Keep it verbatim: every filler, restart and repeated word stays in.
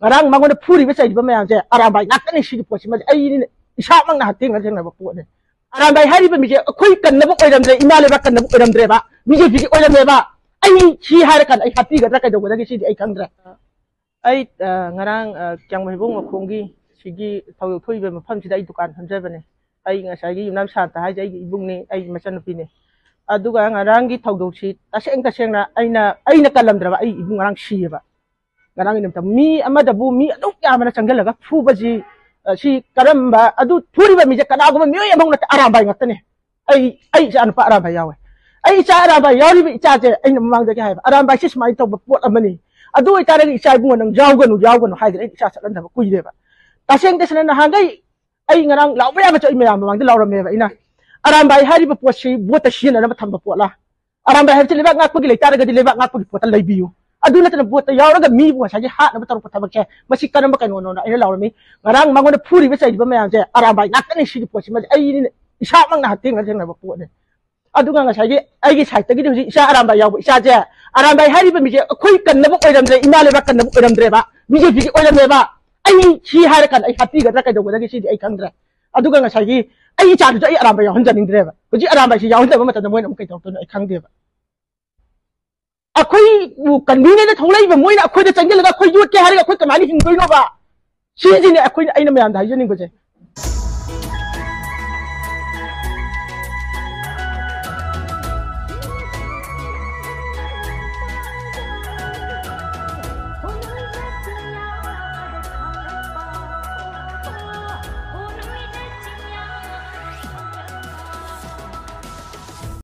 ꯉꯔꯥꯡ ꯃꯉꯣꯟꯗ ꯐꯨꯔꯤꯕ ꯆꯩꯔꯤꯕ ꯃꯌꯥꯝꯁꯦ ꯑꯔꯥꯝꯕꯥꯏ ꯉꯥꯛꯇꯅꯤ꯫ ꯁꯤꯒꯤ ꯄꯣꯠꯁꯤꯃꯗꯤ ꯑꯩꯅ ꯏꯁꯥꯃꯛꯅ ꯍꯛꯊꯦꯡꯅꯅ ꯊꯦꯡꯅꯕ ꯄꯣꯠꯅꯤ꯫ ꯑꯔꯥꯝꯕꯥꯏ ꯍꯥꯏꯔꯤꯕ ꯃꯤꯁꯦ ꯑꯩꯈꯣꯏ ꯀꯟꯅꯕ ꯑꯣꯏꯔꯝꯗ꯭ꯔꯦ, ꯏꯃꯥ ꯂꯩꯕꯥꯛ ꯀꯟꯅꯕ ꯑꯣꯏꯔꯝꯗ꯭ꯔꯦꯕ, ꯕꯤꯖꯦꯄꯤꯒꯤ ꯑꯣꯏꯔꯝꯃꯦꯕ꯫ ꯑꯩ ꯁꯤ ꯍꯥꯏꯔꯀꯥꯟꯗ ꯑꯩ ꯍꯥꯠꯄꯤꯒꯗ꯭ꯔꯥ ꯀꯩꯗꯧꯒꯗꯒꯦ, ꯁꯤꯗꯤ ꯑꯩ ꯈꯪꯗ꯭ꯔꯦ꯫ ꯑꯩ, ꯑ, ꯉꯔꯥꯡ, ꯑ, ꯀꯤꯌꯥꯡꯃꯩꯕꯣꯡ ꯃꯈꯣꯡꯒꯤ ꯁꯤꯒꯤ ꯊꯧꯗꯣꯛ ꯊꯣꯛꯏꯕ ꯃꯐꯝꯁꯤꯗ ꯑꯩ ꯗꯨꯀꯥꯟ ꯐꯝꯖꯕꯅꯦ꯫ ꯑꯩ ꯉꯁꯥꯏꯒꯤ ꯌꯨꯝꯅꯥꯝ ꯁꯥꯟꯇ ꯍꯥꯏꯁꯦ ꯑꯩꯒꯤ ꯏꯕꯨꯡꯅꯤ, ꯑꯩꯒꯤ ꯃꯆꯟꯅꯨꯄꯤꯅꯤ꯫ ꯑꯗꯨꯒ ꯉꯔꯥꯡꯒꯤ ꯊꯧꯗꯣꯛꯁꯤ ꯇꯁꯦꯡ ꯇꯁꯦꯡꯅ ꯑꯩꯅ, ꯑꯩꯅ ꯀꯜꯂꯝꯗ꯭ꯔꯕ ꯑꯩ ꯏꯕꯨꯡ ꯉꯔꯥꯡ ꯁꯤꯌꯦꯕ꯫ ꯉꯔꯥꯡꯒꯤ ꯅꯨꯃꯤꯠꯇ ꯃꯤ ꯑꯃꯗꯕꯨ ꯃꯤ ꯑꯗꯨꯛ ꯌꯥꯝꯕꯅ ꯆꯪꯁꯤꯜꯂꯒ ꯐꯨꯕꯁꯤ, ꯑ, ꯁꯤ ꯀꯔꯝꯕ, ꯑꯗꯨ ꯐꯨꯔꯤꯕ ꯃꯤꯁꯦ ꯀꯅꯥꯒꯨꯝꯕ ꯃꯤꯑꯣꯏ ꯑꯃꯐꯥꯎ ꯅꯠꯇꯦ, ꯑꯔꯥꯝꯕꯥꯏ ꯉꯥꯛꯇꯅꯦ꯫ ꯑꯩ, ꯑꯩ ꯏꯆꯥ ꯅꯨꯄꯥ ꯑꯔꯥꯝꯕꯥꯏ ꯌꯥꯎꯋꯦ꯫ ꯑꯩ ꯏꯆꯥ ꯑꯔꯥꯝꯕꯥꯏ ꯌꯥꯎꯔꯤꯕ ꯏꯆꯥꯁꯦ ꯑꯩꯅ ꯃꯃꯥꯡꯗꯒꯤ ꯍꯥꯏꯕ, ꯑꯔꯥꯝꯕꯥꯏꯁꯤ ꯁꯨꯃꯥꯏꯅ ꯇꯧꯕ ꯄꯣꯠ ꯑꯃꯅꯤ, ꯑꯗꯨ ꯑꯣꯏꯇꯥꯔꯒꯗꯤ ꯏꯆꯥ ꯏꯕꯨꯡꯉꯣ ꯅꯪ ꯌꯥꯎꯒꯅꯨ, ꯌꯥꯎꯒꯅꯨ ꯍꯥꯏꯗꯅ ꯑꯩꯅ ꯏꯆꯥ ꯆꯠꯍꯟꯗꯕ ꯀꯨꯏꯔꯦꯕ꯫ ꯇꯁꯦꯡ ꯇꯁꯦꯡꯅ ꯅꯍꯥꯟꯈꯩ ꯑꯩ ꯉꯔꯥꯡ ꯂꯥꯎꯕ ꯌꯥꯕꯁꯨ ꯑꯩ ꯃꯌꯥꯝ ꯃꯃꯥꯡꯗ ꯂꯥꯎꯔꯝꯃꯦꯕ ꯑꯩꯅ, ꯑꯔꯥꯝꯕꯥꯏ ꯍꯥꯏꯔꯤꯕ ꯄꯣꯠꯁꯤ ꯚꯣꯠꯇ ꯁꯤꯖꯤꯟꯅꯅꯕ ꯊꯝꯕ ꯄꯣꯠꯂꯥ? ꯑꯔꯥꯝꯕꯥꯏ ꯍꯥꯏꯕꯁꯤ ꯂꯩꯕꯥꯛ ꯉꯥꯛꯄꯒꯤ ꯂꯩꯇꯥꯔꯒꯗꯤ ꯂꯩꯕꯥꯛ ꯉꯥꯛꯄꯒꯤ ꯄꯣꯠꯇ ꯂꯩꯕꯤꯌꯨ꯫ ꯑꯗꯨ ꯅꯠꯇꯅ ꯚꯣꯠꯇ ꯌꯥꯎꯔꯒ ꯃꯤꯕꯨ ꯉꯁꯥꯏꯒꯤ ꯍꯥꯠꯅꯕ ꯇꯧꯔꯛꯄ ꯊꯕꯛꯁꯦ ꯃꯁꯤ ꯀꯔꯝꯕ ꯀꯩꯅꯣꯅꯣꯅ ꯑꯩꯅ ꯂꯥꯎꯔꯝꯃꯤ꯫ ꯉꯔꯥꯡ ꯃꯉꯣꯟꯗ ꯐꯨꯔꯤꯕ ꯆꯩꯔꯤꯕ ꯃꯌꯥꯝꯁꯦ ꯑꯔꯥꯝꯕꯥꯏ ꯉꯥꯛꯇꯅꯤ꯫ ꯁꯤꯒꯤ ꯄꯣꯠꯁꯤꯃꯗꯤ ꯑꯩꯅ ꯏꯁꯥꯃꯛꯅ ꯍꯛꯊꯦꯡꯅ ꯊꯦꯡꯅꯕ ꯄꯣꯠꯅꯤ꯫ ꯑꯗꯨꯒ ꯉꯁꯥꯏꯒꯤ ꯑꯩꯒꯤ ꯁꯥꯏꯠꯇꯒꯤꯗꯤ ꯍꯧꯖꯤꯛ ꯏꯆꯥ ꯑꯔꯥꯝꯕꯥꯏ ꯌꯥꯎꯕ, ꯏꯆꯥꯁꯦ, ꯑꯔꯥꯝꯕꯥꯏ ꯍꯥꯏꯔꯤꯕ ꯃꯤꯁꯦ ꯑꯩꯈꯣꯏ ꯀꯟꯅꯕ ꯑꯣꯏꯔꯝꯗ꯭ꯔꯦ, ꯏꯃꯥ ꯂꯩꯕꯥꯛ ꯀꯟꯅꯕ ꯑꯣꯏꯔꯝꯗ꯭ꯔꯦꯕ, ꯕꯤꯖꯦꯄꯤꯒꯤ ꯑꯣꯏꯔꯝꯃꯦꯕ꯫ ꯑꯩ ꯁꯤ ꯍꯥꯏꯔꯀꯥꯟꯗ ꯑꯩ ꯍꯥꯠꯄꯤꯒꯗ꯭ꯔꯥ ꯀꯩꯗꯧꯒꯗꯒꯦ, ꯁꯤꯗꯤ ꯑꯩ ꯈꯪꯗ꯭ꯔꯦ꯫ ꯑꯗꯨꯒ ꯉꯁꯥꯏꯒꯤ ꯑꯩ ꯏꯆꯥꯗꯨꯁꯨ ꯑꯩ ꯑꯔꯥꯝꯕꯥꯏ ꯌꯥꯎꯍꯟꯖꯅꯤꯡꯗ꯭ꯔꯦꯕ꯫ ꯍꯧꯖꯤꯛ ꯑꯔꯥꯝꯕꯥꯏꯁꯤ ꯌꯥꯎꯍꯟꯗꯕ ꯃꯇꯝꯗ ꯃꯣꯏꯅ ꯑꯃꯨꯛ ꯀꯩ ꯇꯧꯔꯛꯇꯣꯏꯅꯣ ꯑꯩ ꯈꯪꯗꯦꯕ꯫ ꯑꯩꯈꯣꯏꯕꯨ ꯀꯟꯕꯤꯅꯦꯅ ꯊꯣꯛꯂꯛꯏꯕ ꯃꯣꯏꯅ ꯑꯩꯈꯣꯏꯗ ꯆꯪꯁꯤꯜꯂꯒ ꯑꯩꯈꯣꯏ ꯌꯣꯠꯀꯦ ꯍꯥꯏꯔꯒ ꯑꯩꯈꯣꯏ ꯀꯃꯥꯏꯅ ꯍꯤꯡꯗꯣꯏꯅꯣꯕ? ꯁꯤꯁꯤꯅꯦ ꯑꯩꯈꯣꯏꯅ, ꯑꯩꯅ ꯃꯌꯥꯝꯗ ꯍꯥꯏꯖꯅꯤꯡꯕꯁꯦ꯫